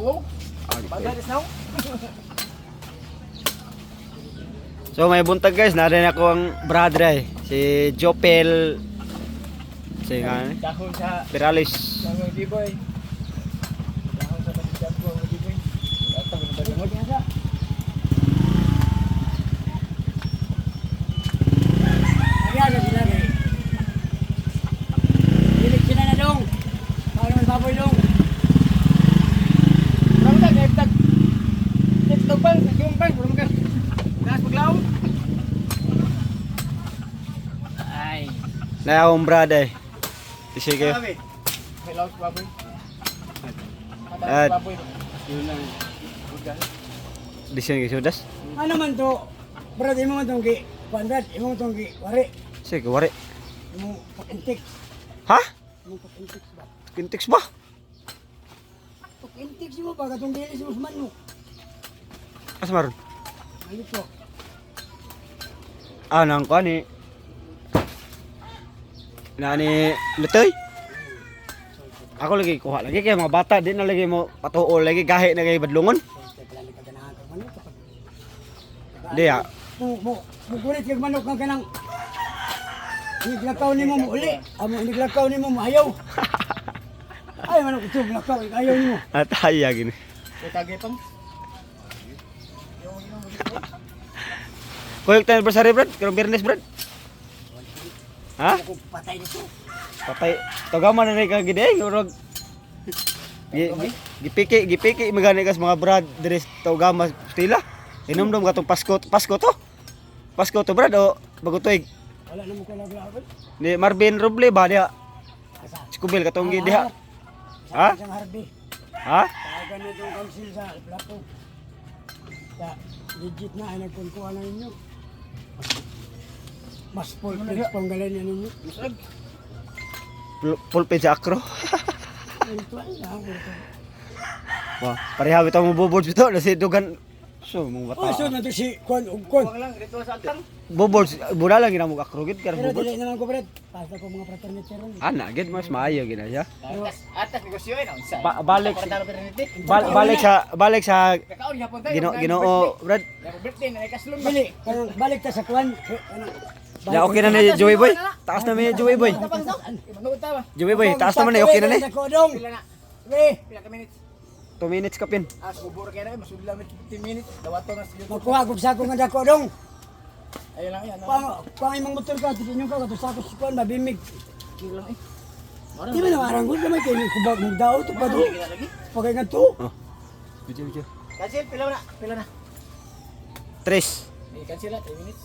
Uwaw. Ah, di Bagay is now. So may buntag guys, narin ako ang brother eh. Si Jopel si nga eh, Dahon sa Perales. mga giboy. Dahon sa pagdam ko mga giboy. Ato mo ba mo? Ayan na sila eh. Dilig sila na dong. Para may baboy dong. Ramon tag tag. Tiktok bang, yung bang, ramon ka. Nas paglaom. Ay. Na akong brother eh. Sige kayo. May laos baboy. Ad. Baboy. Disin kayo sudas. Ano man to? Brad, imo man tong gi. Kuan Brad, imo man tong gi. Wari. Sige, wari. Imo pakintik. Ha? Imo pakintik ba? Kintiks ba? Pakintik mo ba katong dili sa man mo. Asa maron? Ano to? Ah, nang kuan ni. Nani Lutoy. Ako lagi kuha lagi kay mga bata di na lagi mo patuo lagi gahi na kay badlongon. Kay pala ni kaganahan kag manok kapag. Di ah. Mo mo mugulit kag manok kang kanang Iniglakaw nimo mo uli. Amo iniglakaw nimo mo ayaw. Ay manok ito glakaw ayaw nimo. At haya gini. Kay kagay pang. Kuyog tayo anniversary brad, karong Biyernes brad. Ha? Ako patay dito. Patay. Tagaman na rin ka gid eh, urag. Gipiki, gipiki magani kas mga brad diri sa Tawgama stila. Hinumdum katong Pasko, Pasko to. Pasko to brad o bago tuig. Wala na mo kalaglaban. Ni Marvin Roble ba diha? Asa? Skubil katong gi diha. Ha? Sa Harvey. Ha? Tawagan na itong council sa Lapu. Sa legit na ay nagkunkuha na ninyo. Mas full fledged pang galan niya ninyo. Pulpit sa akro. Ito ay ako ito. Wa, pareha bitaw mo boboards bitaw na si dugan. So mong Oh, so bata. na to si Kwan ug Kwan. Huwag lang dito sa agtang. Boboards bura lang ginamog akro gid karon Pero boboards. dili naman ko brad. Pasta ko mga fraternity ron. Ana gid mas maayo gid na siya. Atas, atas negosyo eh, unsa. Balik fraternity. balik sa Kakaon gyapon tayo. Ginoo Ginoo brad. Birthday na ikaslon. Dili, kanang balik ta sa Kwan. Kanang Ya okay na ni Joey boy. Taas na mi Joey boy. Manood ta ba? Joey boy, taas naman eh, okay na ni. Kodong. Pila na? We, Pila ka minutes? 2 minutes ka pin. Ah, subor kay na masud lang 15 minutes. Dawato na sa YouTube. magkuha kog sako nga dako dong. Ayun lang yan. Kuha kuha imong motor ka, titinyo ka kato sako si Kwan mabimig. Lang eh. Di ba na arang gud gamay kay kubag mong dao to pa do. Lagi. Pagay nga to. Oh. Video video. Cancel, pila na? Pila na? Tres. Eh, cancel na 3 minutes.